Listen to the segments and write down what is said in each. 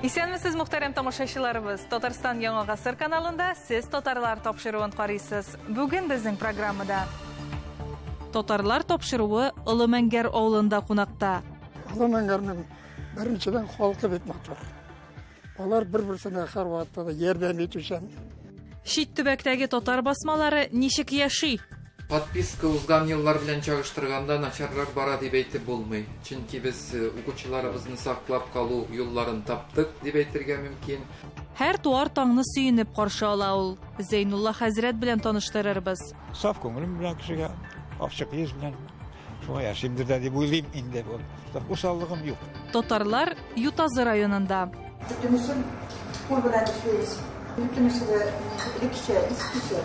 Исәнмесез, мөхтәрәм тамашачыларыбыз. Татарстан Яңа гасыр каналында сез татарлар тапшыруын карыйсыз. Бүген безнең программада Татарлар тапшыруы Олы Мәңгәр авылында кунакта. Олы Мәңгәрнең беренчедән халкы бик матур. Алар бер-берсенә һәрвакытта да ярдәм итүчән. Чит төбәктәге татар басмалары ничек яши? Подписка узган еллар белән чагыштырганда начаррак бара дип әйтеп булмый. Чөнки без э, укучыларыбызны саклап калу юлларын таптык дип әйтергә мөмкин. Һәр туар таңны сөенеп каршы ала ул. Зәйнулла хәзрәт белән таныштырырбыз. Саф күңелем белән кешегә, ачык йөз белән Шулай яшимдер дә дип уйлыйм инде. Усаллыгым юк. Татарлар Ютазы районында. Бөтенесен кул белән эшлибез. Бөтенесе дә элеккечә, искечә.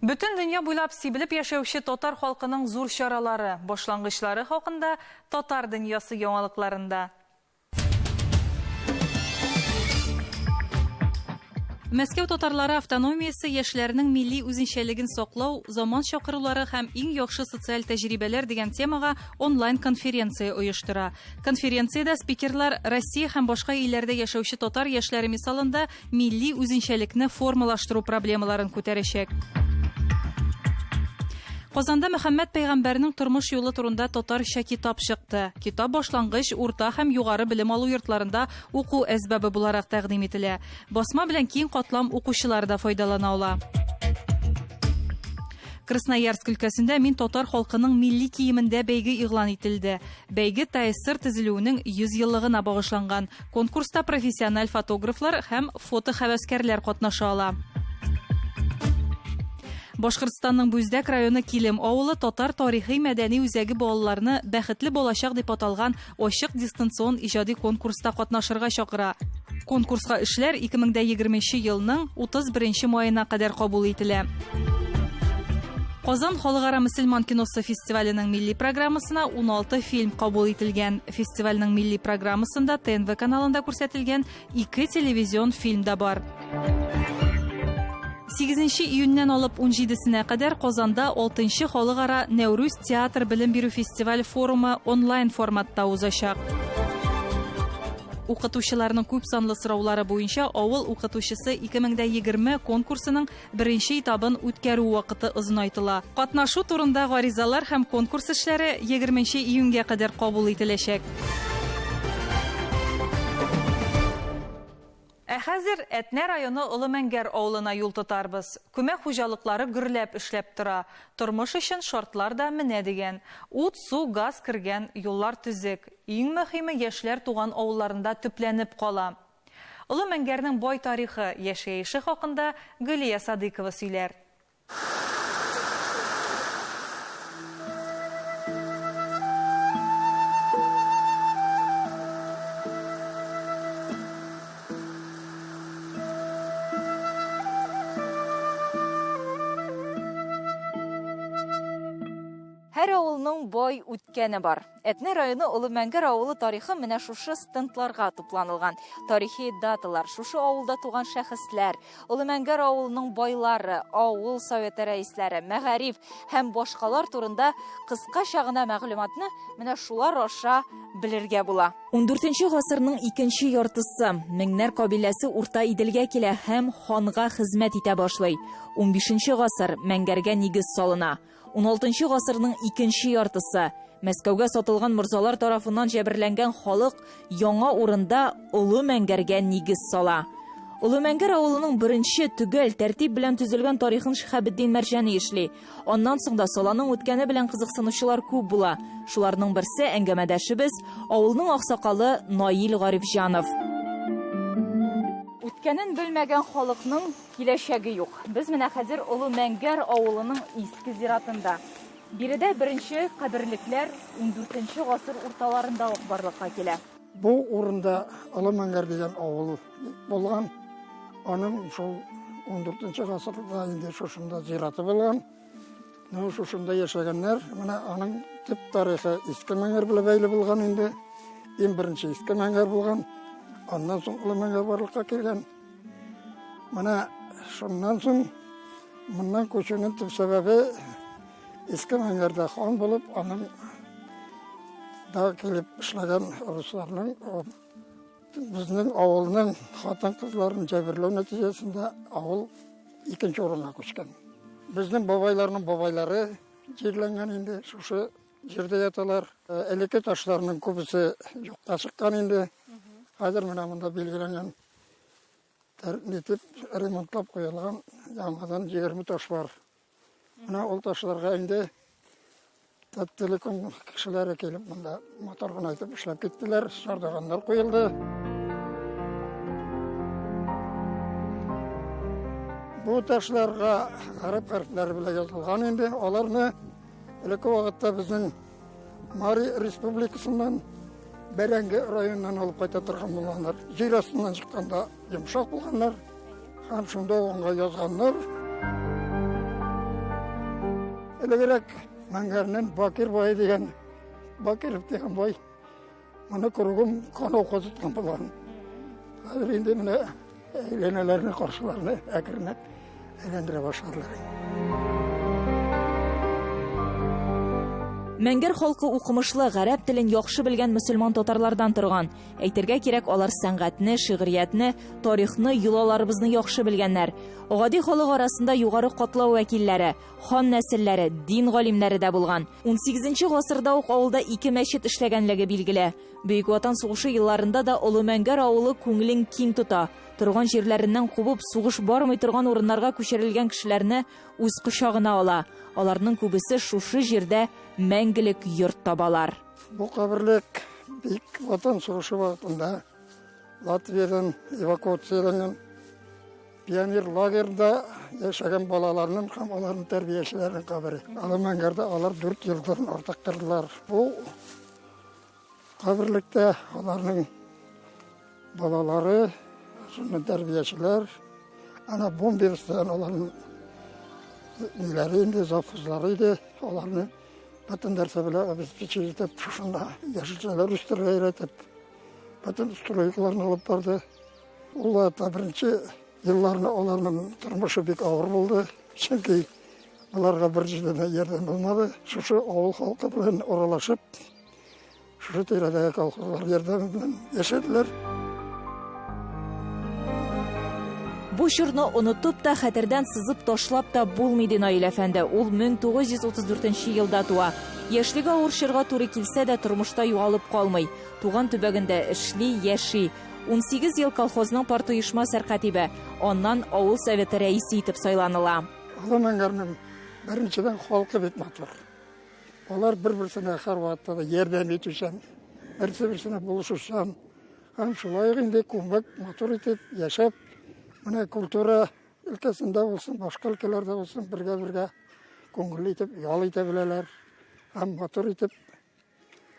Бөтен дөнья буйлап сибелеп яшәүче татар халкының зур чаралары, башлангычлары хакында Татар дөньясы яңалыкларында. Мәскәү татарлары автономиясе яшьләрнең милли үзенчәлеген саклау, заман чакырулары һәм иң яхшы социаль тәҗрибәләр дигән темага онлайн-конференция оештыра. Конференциядә спикерлар Россия һәм башка илләрдә яшәүче татар яшьләре мисалында милли үзенчәлекне формалаштыру проблемаларын күтәрәчәк. Казанда Мөхәммәд пәйгамбәрнең тормыш юлы турында татарча китап чыкты. Китап башлангыч, урта һәм югары белем алу йортларында уку әсбабы буларак тәкъдим ителә. Басма белән киң катлам укучылары да файдалана ала. Красноярск өлкәсендә Мин татар халкының милли киемендә бәйге игълан ителде. Бәйге ТАССР төзелүенең 100 еллыгына багышланган. Конкурста профессиональ фотографлар һәм фотоһәвәскәрләр катнаша ала. Башкортстанның Бүздәк районы Килем авылы татар тарихи-мәдәни үзәге балаларны Бәхетле балачак дип аталган ачык дистанцион иҗади конкурста катнашырга чакыра. Конкурска эшләр 2020 елның 31 маена кадәр кабул ителә. Казан халыкара мөселман киносы фестиваленең милли программасына 16 фильм кабул ителгән. Фестивальнең милли программасында ТНВ каналында күрсәтелгән ике телевизион фильм да бар. 8 июньнән алып 17-сенә кадәр Казанда 6 халыкара Нәүрүз театр белем бирү фестиваль форумы онлайн форматта узачак. Укытучыларның күп санлы сораулары буенча Авыл укытучысы 2020 конкурсының Беренче этабын үткәрү вакыты озынайтыла. Катнашу турында гаризалар һәм конкурс эшләре 20 июньгә кадәр кабул ителәчәк. Ә хәзер Әтнә районы Олы Мәңгәр авылына юл тотарбыз. Күмәк хуҗалыклары гөрләп эшләп тора. Тормыш өчен шартлар да менә дигән. Ут, су, газ кергән, юллар төзек. Иң мөһиме, яшьләр туган авылларында төпләнеп кала. Олы Мәңгәрнең бай тарихы, яшәеше хакында Гөлия Садыйкова сөйләр. Һәр авылның бай үткәне бар. Әтнә районы Олы Мәңгәр авылы тарихы менә шушы стендларга тупланылган. Тарихи даталар, шушы авылда туган шәхесләр, Олы Мәңгәр авылының байлары, авыл советы рәисләре, мәгариф һәм башкалар турында кыскача гына мәгълүматны менә шулар аша белергә була. Ундүртенче гасырның икенче яртысы. Меңнәр кабиләсе Урта Иделгә килә һәм ханга хезмәт итә башлый. Унбишенче гасыр, Мәңгәргә нигез салына. Уналтынчы гасырның икенче яртысы. Мәскәүгә сатылган морзалар тарафыннан җәберләнгән халык яңа урында Олы Мәңгәргә нигез сала. Олы Мәңгәр авылының беренче, төгәл, тәртип белән төзелгән тарихын Шиһабетдин Мәрҗани эшли. Аннан соң да саланың үткәне белән кызыксынучылар күп була. Шуларның берсе, әңгәмәдәшебез, авылның аксакалы Наил Гарифҗанов. Үткәнен белмәгән халыкның Киләчәге юк. Без менә хәзер Олы Мәңгәр авылының иске зиратында. Биредә беренче каберлекләр ундүртенче гасыр урталарында ук барлыкка килә. Бу урында Олы Мәңгәр дигән авыл булган. Аның шул ундүртенче гасырда инде шушында зираты булган. Ну, шушында яшәгәннәр. Менә аның төп тарихы Иске Мәңгәр белән бәйле булган инде. Иң беренче Иске Мәңгәр булган. Аннан соң Олы Мәңгәр барлыкка килгән. Менә шуннан соң моннан күчүнең төп сәбәбе Иске Мәңгәрдә хан булып, аның да килеп эшләгән русларның безнең авылның хатын-кызларын җәберләү нәтиҗәсендә авыл икенче урынга күчкән. Безнең бабайларның бабайлары җирләнгән инде, шушы җирдә яталар. Элекке ташларның күбесе юкка чыккан инде. Хәзер менә монда билгеләнгән итеп ремонтлап куелган яңадан 20 таш бар. Менә ул ташларга инде Таттелеком кешеләре килеп монда матур гына итеп эшләп киттеләр, чардаганнар куелды. Бу ташларга гарәп хәрефләре белән язылган инде. Аларны элекке вакытта безнең Мари республикасыннан Бәрәңге районыннан алып кайта торган булганнар. Җир астыннан чыкканда йомшак булганнар һәм шунда ук язганнар. Элегрәк Мәңгәрнең Бакир бай дигән, Бакиров дигән бай моны кругом канау казыткан булган. Хәзер инде менә әйләнәләрне, каршыларны әкренләп әйләндерә башладылар. Мәңгәр халкы укымышлы, гарәп телен яхшы белгән мөселман татарлардан торган. Әйтергә кирәк, алар сәнгатьне, шигъриятне, тарихны, йолаларыбызны яхшы белгәннәр. Гади халык арасында югары катлау вәкилләре, хан нәселләре, дин галимнәре дә булган. Унсигезенче гасырда ук авылда ике мәчет эшләгәнлеге билгеле. Бөек Ватан сугышы елларында да Олы Мәңгәр авылы күңелен киң тота. Торган җирләреннән кубып, сугыш бармый торган урыннарга күчерелгән кешеләрне үз кочагына ала. Аларның күбесе шушы җирдә мәңгелек йорт табалар. Бу каберлек Бөек Ватан сугышы вакытында Латвиядән эвакуацияләнгән пионер лагерында яшәгән балаларның һәм аларның тәрбиячеләренең кабере. Олы Мәңгәрдә алар 4 елдан артык тордылар. Бу каберлектә аларның Балалары, шуннан тәрбиячеләр, ана бомберстан аларның ниләре инде, завхозлары иде, аларны бөтен нәрсә белән обеспечить итеп, шушында яшелчәләр үстерергә өйрәтеп, бөтен стройкаларны алып барды. Ул вакытта беренче елларны аларның тормышы бик авыр булды, чөнки аларга бер җирдә дә ярдәм булмады. Шушы авыл халкы белән аралашып, Шушы тирәдәге колхозлар ярдәме белән яшәделәр. Бу чорны онытып та, хәтердән сызып ташлап та булмый, ди Наил әфәнде. Ул 1934 елда туа. Яшьлеге авыр чорга туры килсә дә, тормышта югалып калмый. Туган төбәгендә эшли, яши. 18 ел колхозның партоешма сәркатибе, аннан авыл советы рәисе итеп сайланыла. Олы Мәңгәрнең беренчедән халкы бик матур. Алар бер-берсенә һәрвакытта да ярдәм итүчән, берсе-берсенә булышучан. Һәм шулай ук инде күмәк матур итеп яшәп, менә культура өлкәсендә булсын, башка өлкәләрдә булсын, бергә-бергә күңелле итеп ял итә беләләр һәм матур итеп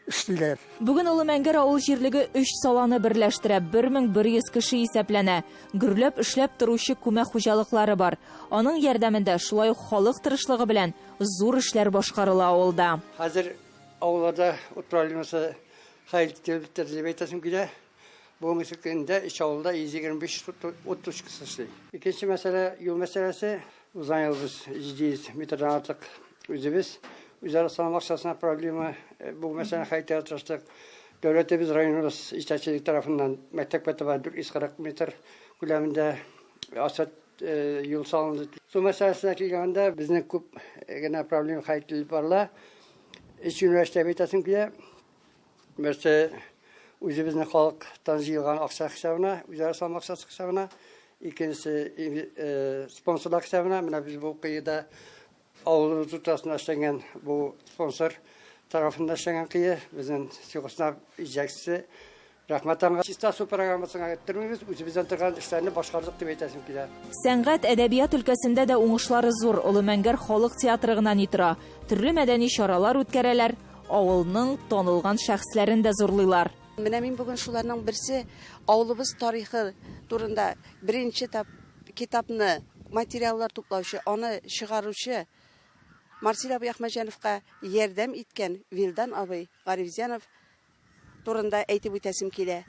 эшлиләр. Бүген Олы Мәңгәр авыл җирлеге өч саланы берләштерә, 1100 кеше исәпләнә. Гөрләп эшләп торучы күмәк хуҗалыклары бар. Аның ярдәмендә, шулай ук халык тырышлыгы белән зур эшләр башкарыла авылда. Хәзер авылларда ут проблемасы хәл ителеп бетте дип әйтәсем килә. Бүгенге көндә өч авылда 125 ут точкасы эшли. Икенче мәсьәлә, юл мәсьәләсе. Узган ел без 700 метрдан артык үзебез үзара салым акчасына проблема э, бу мәсьәләне хәл итәргә тырыштык. Дәүләтебез, районыбыз җитәкчелеге тарафыннан мәктәпкә таба 440 метр күләмендә асфальт э, юл салынды. Су мәсьәләсенә килгәндә, безнең күп генә проблема хәл ителеп барыла. Өч юнәлештә әйтәсем килә. Берсе үзебезнең халыктан җыелган акча хисабына, үзара салым акчасы хисабына, икенчесе э, спонсорлар хисабына. Менә без бу кыеда авылыбыз уртасында эшләнгән бу спонсор тарафында эшләнгән кые, безнең Сельхознаб җитәкчесе Рәхмәт аңа. Чиста су программасын гына үзебездән торган эшләрне башкардык дип әйтәсем килә. Сәнгать, әдәбият өлкәсендә дә уңышлары зур. Олы Мәңгәр халык театры гына ни тора. Төрле мәдәни чаралар үткәрәләр, авылның танылган шәхесләрен дә зурлыйлар. Менә мин бүген шуларның берсе, авылыбыз тарихы турында беренче тап китапны, материаллар туплаучы, аны чыгаручы Марсил абый Әхмәтҗановка ярдәм иткән Вилдан абый Гарифзянов турында әйтеп үтәсем килә.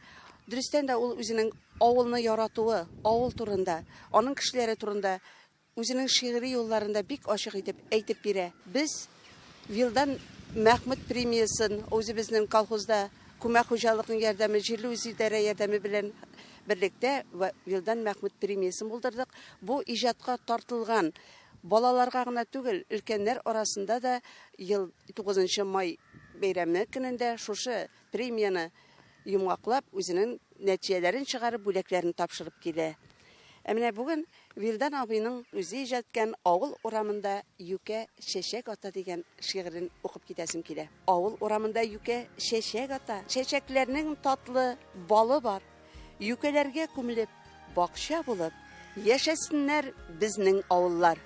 Дөрестән дә ул үзенең авылны яратуы, авыл турында, аның кешеләре турында Үзенең шигъри юлларында бик ачык итеп әйтеп бирә. Без Вилдан Мәхмүт премиясен үзебезнең колхозда күмәк хуҗалыкның ярдәме, җирле үзидарә ярдәме белән берлектә Вилдан Мәхмүт премиясен булдырдык. Бу иҗатка тартылган балаларга гына түгел, өлкәннәр арасында да ел 9 май бәйрәме көнендә шушы премияне йомгаклап, үзенең нәтиҗәләрен чыгарып, бүләкләрен тапшырып килә. Ә менә бүген Вилдан абыйның үзе иҗат иткән Авыл урамында юкә чәчәк ата дигән шигырен укып китәсем килә. Авыл урамында юкә чәчәк ата, чәчәкләрнең татлы балы бар. Юкәләргә күмелеп, бакча булып, яшәсеннәр безнең авыллар.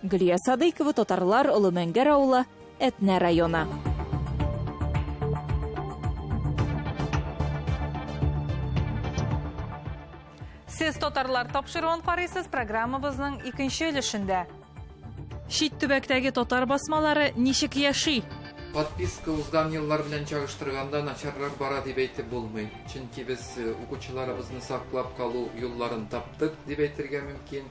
Гөлия Садыйкова, Татарлар, Олы Мәңгәр авылы, Әтнә районы. Сез татарлар тапшыруын карыйсыз программабызның икенче өлешендә. Чит төбәктәге татар басмалары ничек яши? Подписка узган еллар белән чагыштырганда начаррак бара дип әйтеп булмый. Чөнки без э, укучыларыбызны саклап калу юлларын таптык дип әйтергә мөмкин.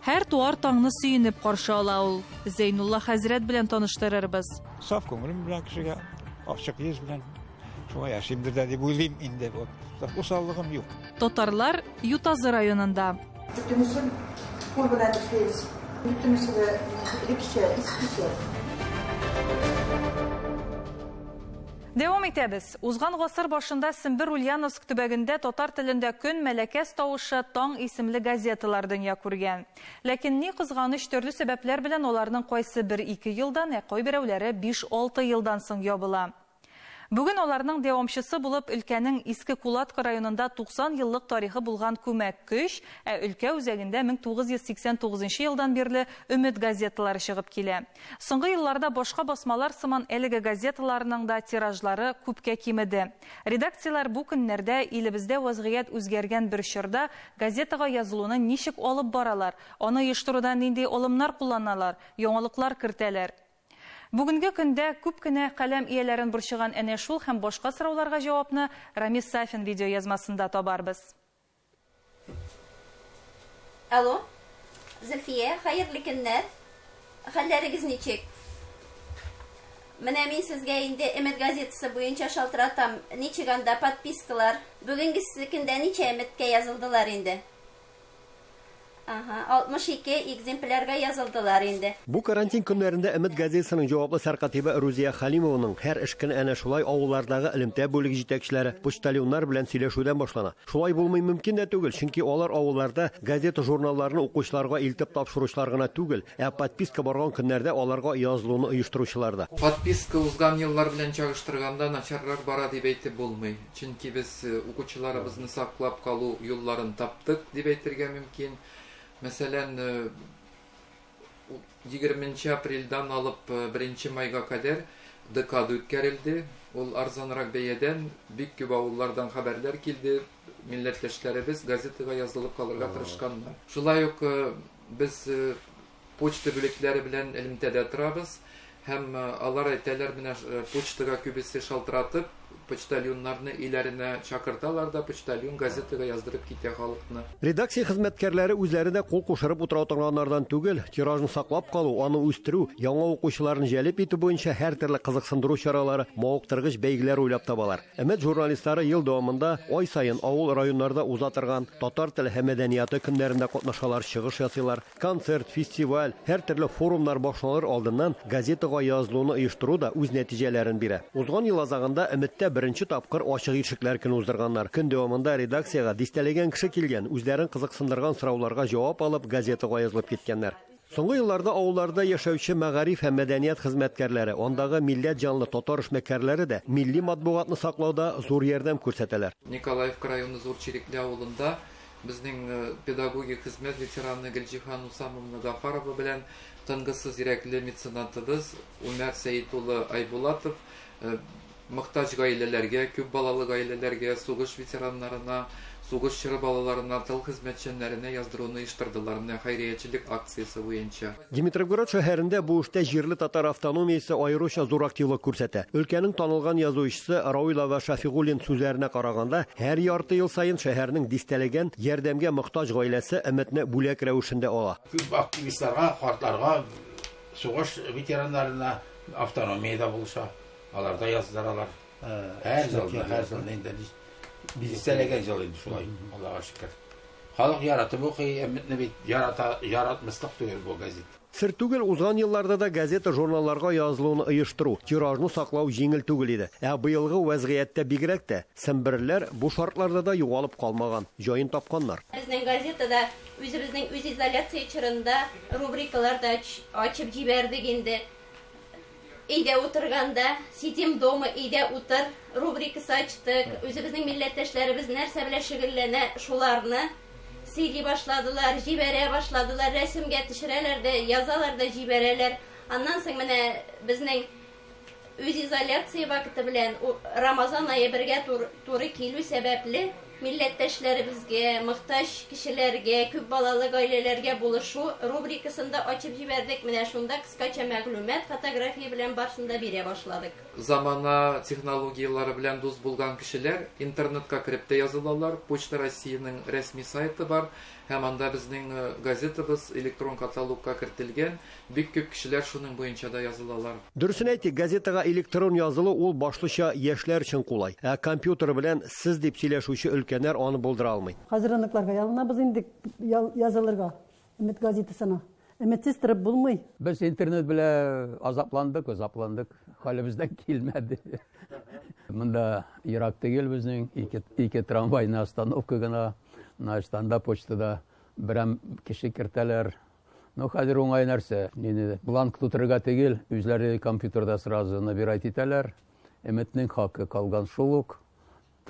Һәр туар таңны сөенеп каршы ала ул. Зәйнулла хәзрәт белән таныштырырбыз. Саф күңелем белән кешегә, ачык йөз белән шулай яшимдер дә дип уйлыйм инде. Вот. Усаллыгым юк. Татарлар Ютазы районында. Бөтенесен кул белән эшлибез. Бөтенесе дә элеккечә, искечә. Дәвам итәбез. Узган гасыр башында Сембер-Ульяновск төбәгендә татар телендә Көн, Мәләкәс тавышы, Таң исемле газеталар дөнья күргән. Ләкин ни кызганыч, төрле сәбәпләр белән аларның кайсы бер-ике елдан, ә кайберәүләре биш-алты елдан соң ябыла. Бүген аларның дәвамчысы булып өлкәнең Иске Кулатка районында 90 еллык тарихы булган Күмәк көч, ә өлкә үзәгендә 1989 елдан бирле Өмет газеталары чыгып килә. Соңгы елларда башка басмалар сыман әлеге газеталарның да тиражлары күпкә кимеде. Редакцияләр бу көннәрдә илебездә вазгыять үзгәргән бер чорда газетага язылуны ничек алып баралар, аны оештыруда нинди алымнар кулланалар, яңалыклар кертәләр? Бүгенге көндә күп кенә каләм ияләрен борчыган әнә шул һәм башка сорауларга җавапны Рамис Сафин видеоязмасында табарбыз. Алло, Зөлфия, хәерле көннәр. Хәлләрегез ничек? Менә мин сезгә инде Өмет газетасы буенча шалтыратам. Ничек анда подпискалар? Бүгенгесе көндә ничә Өметкә язылдылар инде? Ага, 62 экземплярга язылдылар инде. Бу карантин көннәрендә Өмет газетасының җаваплы сәркатибе Рузия Хәлимованың һәр эш көне әнә шулай авыллардагы элемтә бүлеге җитәкчеләре, почтальоннар белән сөйләшүдән башлана. Шулай булмый мөмкин дә түгел, чөнки алар авылларда газета-журналларны укучыларга илтеп тапшыручылар гына түгел, ә подписка барган көннәрдә аларга язылуны оештыручылар да. Подписка узган еллар белән чагыштырганда начаррак бара дип әйтеп булмый. Чөнки без укучыларыбызны саклап калу юлларын таптык дип әйтергә мөмкин. Мәсәлән, 20 апрельдән алып 1 майга кадәр декада үткәрелде. Ул арзанрак бәядән бик күп авыллардан хәбәрләр килде. Милләттәшләребез газетага язылып калырга тырышканнар. Шулай ук без Почта бүлекләре белән элемтәдә торабыз һәм алар әйтәләр, менә почтага күбесе шалтыратып, почтальоннарны өйләренә чакырталар да, почтальон газетага яздырып китә халыкны. Редакция хезмәткәрләре үзләре дә кул кушырып утыра торганнардан түгел, тиражны саклап калу, аны үстерү, яңа укучыларны җәлеп итү буенча һәртөрле кызыксындыру чаралары, мавыктыргыч бәйгеләр уйлап табалар. Өмет журналистлары ел дәвамында ай саен авыл-районнарда уза торган татар теле һәм мәдәнияты көннәрендә катнашалар, чыгыш ясыйлар. Концерт, фестиваль, һәртөрле форумнар башланыр алдыннан газетага язылуны оештыру да үз нәтиҗәләрен бирә. Узган ел азагында Өметтә беренче тапкыр Ачык ишекләр көне уздырганнар. Көн дәвамында редакциягә дистәләгән кеше килгән, үзләрен кызыксындырган сорауларга җавап алып, газетага язылып киткәннәр. Соңгы елларда авылларда яшәүче мәгариф һәм мәдәният хезмәткәрләре, андагы милләт җанлы татар эшмәкәрләре дә милли матбугатны саклауда зур ярдәм күрсәтәләр. Николаевка районы Зур Чирекле авылында Безнең педагогик хезмәт ветераны Гөлҗиһан Усамовна Гафарова белән тынгысыз йөрәкле меценатыбыз Умәр Сәет улы Айбулатов мохтаҗ гаиләләргә, күп балалы гаиләләргә, сугыш ветераннарына, сугыш чоры балаларына, тыл хезмәтчәннәренә яздыруны оештырдылар, менә хәйриячелек акциясе буенча. Димитровгород шәһәрендә бу эштә җирле татар автономиясе аеруча зур активлык күрсәтә. Өлкәнең танылган язучысы Равил ага Шәфигуллин сүзләренә караганда, һәр ярты ел саен шәһәрнең дистәләгән ярдәмгә мохтаҗ гаиләсе өметне бүләк рәвешендә ала. Күп активистларга, картларга, сугыш ветераннарына. Автономия дә булыша. Алар да яздыралар. Һәр елны, һәр елны инде дистәләгән ел инде шулай, Аллага шөкер. Халык яратып укый, Өметне бит ярата, яратмаслык түгел бу газет. Сер түгел, узган елларда да газета-журналларга язылуны оештыру, тиражны саклау җиңел түгел иде. Ә быелгы вәзгыятьтә бигрәк тә. Семберлеләр бу шартларда да югалып калмаган, җаен тапканнар. Безнең газетада үзебезнең үзизоляция чорында рубрикалар да ачып җибәрдек инде. Өйдә утырганда, Сидим дома, өйдә утыр рубрикасы ачтык. Үзебезнең милләттәшләребез нәрсә белән шөгыльләнә, шуларны сөйли башладылар, җибәрә башладылар, рәсемгә төшерәләр дә, язалар да җибәрәләр. Аннан соң менә безнең үзизоляция вакыты белән Рамазан ае бергә туры килү сәбәпле, Милләттәшләребезгә, мохтаҗ кешеләргә, күп балалы гаиләләргә булышу рубрикасын да ачып җибәрдек. Менә шунда кыскача мәгълүмат, фотография белән барсын да бирә башладык. Замана технологияләре белән дус булган кешеләр интернетка кереп тә язылалар. Почта России-ның рәсми сайты бар һәм анда безнең газетабыз электрон каталогка кертелгән. Бик күп кешеләр шуның буенча да язылалар. Дөресен әйтик, газетага электрон язылу ул башлыча яшьләр өчен кулай. Ә компьютер белән сез дип сөйләшүче өлкәннәр аны булдыра алмый. Хәзер оныкларга ялынабыз инде язылырга Өмет газетасына. Өметсез торып булмый. Без интернет белән азапландык, азапландык, хәлебездән килмәде. Монда ерак түгел безнең, ике трамвайны остановка гына, значит, анда почтада берәм кеше кертәләр. Ну, хәзер уңай нәрсә, инде бланк тутырырга түгел, үзләре компьютерда сразу набирать итәләр. Өметнең хакы калган шул ук,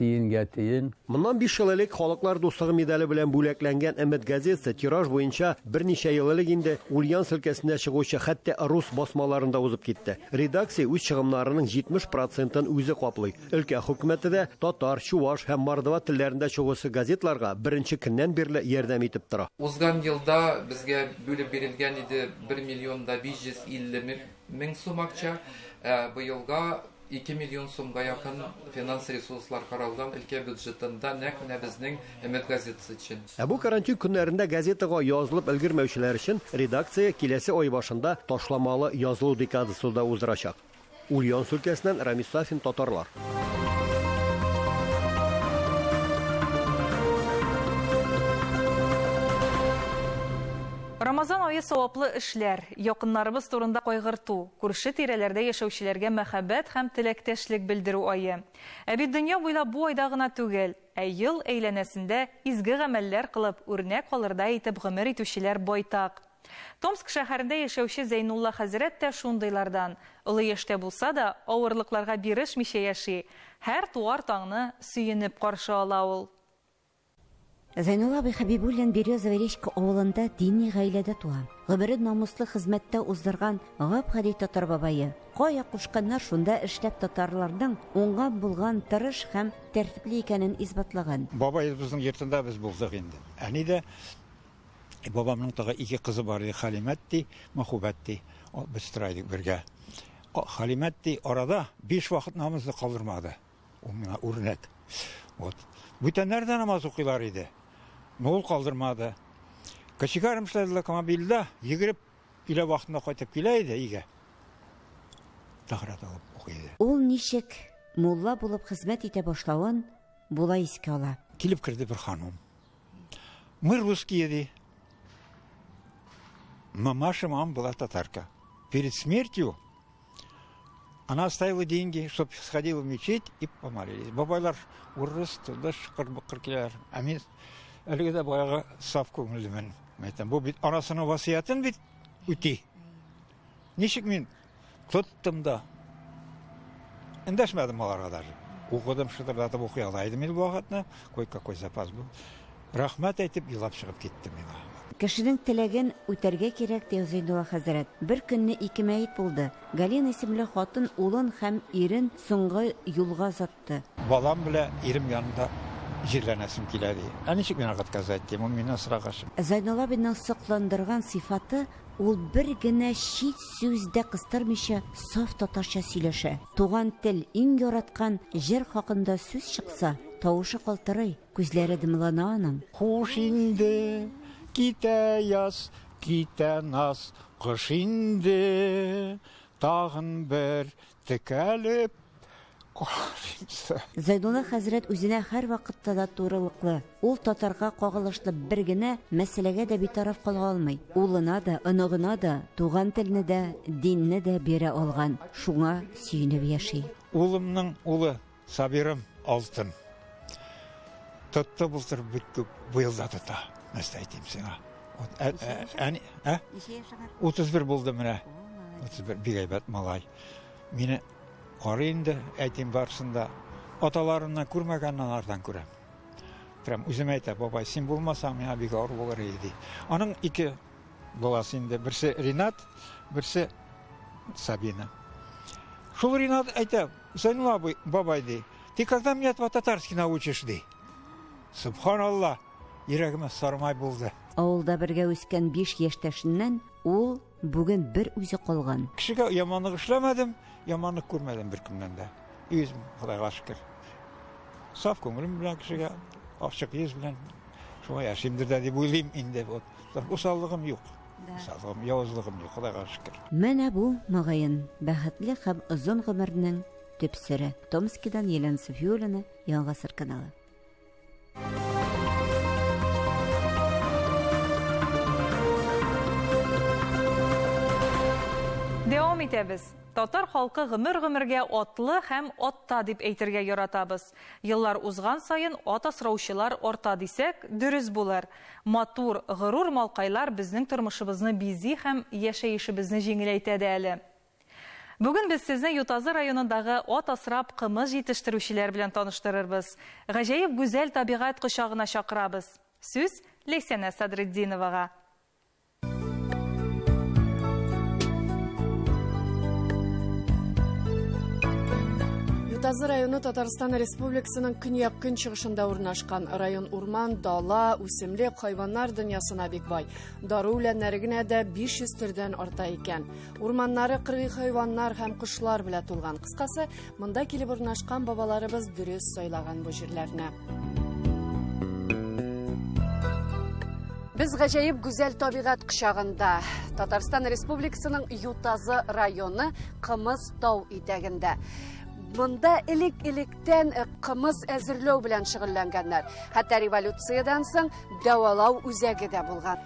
тиенгә тиен. Моннан биш ел элек Халыклар дуслыгы медале белән бүләкләнгән Өмет газетасы тираж буенча берничә ел элек инде Ульяновск өлкәсендә чыгучы хәтта рус басмаларын да узып китте. Редакция үз чыгымнарының 70 процентын үзе каплый. Өлкә хөкүмәте дә татар, чуваш һәм мордва телләрендә чыгучы газетларга беренче көннән бирле ярдәм итеп тора. Узган елда безгә бүлеп бирелгән иде бер миллион да 550 мең сум акча, ә быелга 2 миллион сумга якын финанс ресурслар каралган өлкә бюджетында нәкъ менә безнең Өмет газетасы өчен. Ә бу карантин көннәрендә газетага язылып өлгермәүчеләр өчен редакция киләсе ай башында ташламалы язылу декадасы да уздырачак. Ульяновск өлкәсеннән Рамис Сафин, Татарлар. Рамазан ае саваплы эшләр, якыннарыбыз турында кайгырту, күрше-тирәләрдә яшәүчеләргә мәхәббәт һәм теләктәшлек белдерү ае. Ә бит дөнья буйлап бу айда гына түгел, ә ел әйләнәсендә изге гамәлләр кылып, үрнәк калырдай итеп гомер итүчеләр байтак. Томск шәһәрендә яшәүче Зәйнулла хәзрәт тә шундыйлардан. Олы яшьтә булса да, авырлыкларга бирешмичә яши. Һәр туар таңны сөенеп каршы ала ул. Зәйнулла абый Хәбибуллин Березовая Речка авылында дини гаиләдә туа. Гомерен намуслы хезмәттә уздырган гап-гади татар бабае. Кая кушканнар, шунда эшләп татарларның уңган-булган, тырыш һәм тәртипле икәнен исбатлаган. Бабаебызның йортында без булдык инде. Әни дә Бабамның тагы ике кызы бар иде, Халимәтти, Мөхүбәтти. Без тора идек бергә. Халимәтти арада биш вакыт намазны калдырмады. Ул миңа үрнәк. Вот. Бүтәннәр дә намаз укыйлар иде. Но ул калдырмады. Кочегаром эшләде локомобильдә, йөгереп өйлә вакытында кайтып килә иде өйгә. Тәһарәт алып укый иде. Ул ничек мулла булып хезмәт итә башлавын болай искә ала. Килеп керде бер ханым. Мы русские, ди. Мамаша мама была татарка. Перед смертью она оставила деньги, чтобы сходила в мечеть и помолились. Бабайлар урыс, туда шыкыр-быкыр киләләр. Ә мин әлеге дә баягы саф күңеллемен. Әйтәм, бу бит анасының васыятен бит үти. Ничек мин Тоттым да. Эндәшмәдем аларга даже. Укыдым, шытырдатып укый ала идем инде бу вакытны. Кой-какой запас был. Рәхмәт әйтеп елап чыгып китте миңа. Кешенең теләген үтәргә кирәк, ди Зәйнулла хәзрәт. Бер көнне ике мәет булды. Галина исемле хатын улын һәм ирен соңгы юлга озатты. Балам белән ирем янында җирләнәсем килә, ди. Ә ничек мин аңа отказать итим, ул миннән сорагач. Зәйнулла абыйның сокландырган сыйфаты, Ул бер генә чит сүз дә кыстырмыйча саф татарча сөйләшә. Туган тел, иң яраткан җыр хакында сүз чыкса, тавышы калтырый, күзләре дымлана аның. Хуш инде, китә яз, китә наз, кыш инде. Тагын бер текәлеп карыймсы. Зәйнулла хәзрәт үзенә һәрвакытта да турылыклы. Ул татарга кагылышлы бер генә мәсьәләгә дә битараф кала алмый. Улына да, оныгына да туган телне дә, динне дә бирә алган. Шуңа сөенеп яши. Улымның улы Сабирым алтын. Тотты былтыр бик күп, быел да тота. Нәрсә әйтим сиңа. Әни, ә? 31 булды менә. 31 бик әйбәт малай. Мине карый инде, әйтим барысын да. Аталарыннан күрмәгәнне анардан күрәм. Прям үзем әйтә, бабай, син булмасаң, миңа бик авыр булыр иде, ди. Аның ике баласы инде, берсе Ринат, берсе Сабина. Шул Ринат әйтә, Зәйнулла абый, бабай, ди, ты когда меня по-татарски научишь, ди. Субханалла, йөрәгемә сармай булды. Авылда бергә үскән биш яшьтәшеннән ул бүген бер үзе калган. Кешегә яманлык эшләмәдем, яманлык күрмәдем беркемнән дә. Үзем, Ходайга шөкер. Саф күңелем белән кешегә, ачык йөз белән шулай яшимдер дә дип уйлыйм инде. Вот. Усаллыгым юк. Усаллыгым, явызлыгым юк, Ходайга шөкер. Менә бу, мөгаен, бәхетле һәм озын гомернең төп сере. Томскидан Елена Софиуллина, Яңа гасыр каналы. Дәвам итәбез. Татар халкы гомер-гомергә атлы һәм атта дип әйтергә яратабыз. Еллар узган саен ат асраучылар арта дисәк, дөрес булыр. Матур, горур малкайлар безнең тормышыбызны бизи һәм яшәешебезне җиңеләйтә дә әле. Бүген без сезне Ютазы районындагы ат асрап кымыз җитештерүчеләр белән таныштырырбыз. Гаҗәеп гүзәл табигать кочагына чакырабыз. Сүз Ләйсәнә Садретдиновага. Ютазы районы Татарстан Республикасының көньяк-көнчыгышында урнашкан. Район урман, дала, үсемлек, хайваннар дөньясына бик бай. Дару үләннәре генә дә 500 төрдән арта икән. Урманнары кыргый хайваннар һәм кошлар белән тулган. Кыскасы, монда килеп урнашкан бабаларыбыз дөрес сайлаган бу җирләрне. Без гаҗәеп гүзәл табигать кочагында. Татарстан Республикасының Ютазы районы Кымыз тау итәгендә. Монда элек-электән э, кымыз әзерләү белән шөгыльләнгәннәр. Хәтта революциядән соң дәвалау үзәге дә булган.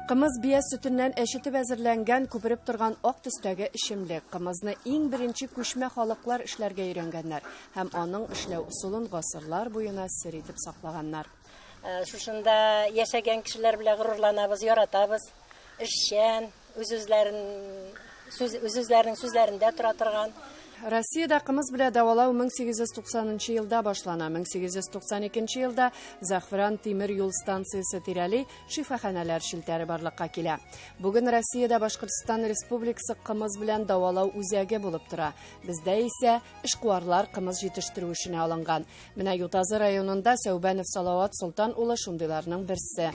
Кымыз бия сөтеннән әчетеп әзерләнгән, күпереп торган ак төстәге эчемлек. Кымызны иң беренче күчмә халыклар эшләргә өйрәнгәннәр һәм аның эшләү ысулын гасырлар буена сер итеп саклаганнар. Э, шушында яшәгән кешеләр белән горурланабыз, яратабыз. Эшчән, үз-үзләрен сүз, үз-үзләренең сүзләрендә тора торган. Россиядә кымыз белән дәвалау 1890 елда башлана. 1892 елда Зәгъфран тимер юл станциясе тирәли шифаханәләр челтәре барлыкка килә. Бүген Россиядә Башкортстан Республикасы кымыз белән дәвалау үзәге булып тора. Бездә исә эшкуарлар кымыз җитештерү эшенә алынган. Менә Ютазы районында Сәүбәнов Салават Солтан улы шундыйларның берсе.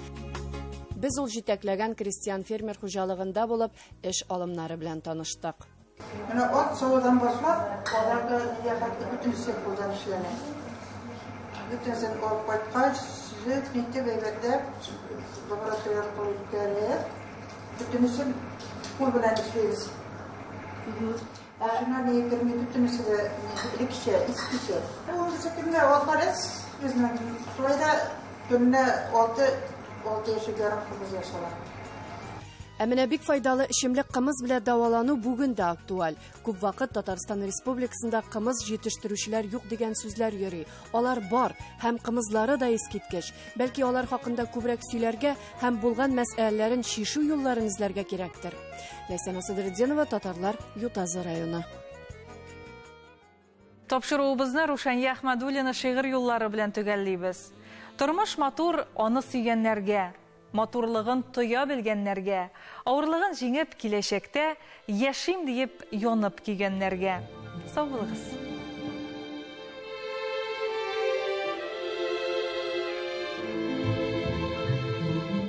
Без ул җитәкләгән крестьян-фермер хуҗалыгында булып, эш алымнары белән таныштык. Менә ат савудан башлап, аларда нигә хәтле бөтенесе кулдан эшләнә. Бөтенесен алып кайткач, сөзеп, нитеп, әйбәтләп, лаборатория аркылы үткәреп, бөтенесен кул белән эшлибез. Машина ни керми, бөтенесе дә элеккечә, искечә. Ул көнне атлар әз безнең. Шулай да көненә 6 6 яшел ярым кымыз ясала. Ә менә бик файдалы эчемлек кымыз белән дәвалану бүген дә актуаль. Күп вакыт Татарстан Республикасында кымыз җитештерүчеләр юк дигән сүзләр йөри. Алар бар һәм кымызлары да искиткеч. Бәлки алар хакында күбрәк сөйләргә һәм булган мәсьәләләрен чишү юлларын эзләргә кирәктер. Ләйсән Садретдинова, Татарлар, Ютазы районы. Тапшыруыбызны Рушания Әхмәдуллина шигырь юллары белән төгәллибез. Тормыш матур аны сөйгәннәргә, матурлыгын тоя белгәннәргә, авырлыгын җиңеп киләчәктә яшим диеп янып көйгәннәргә. Сау булыгыз.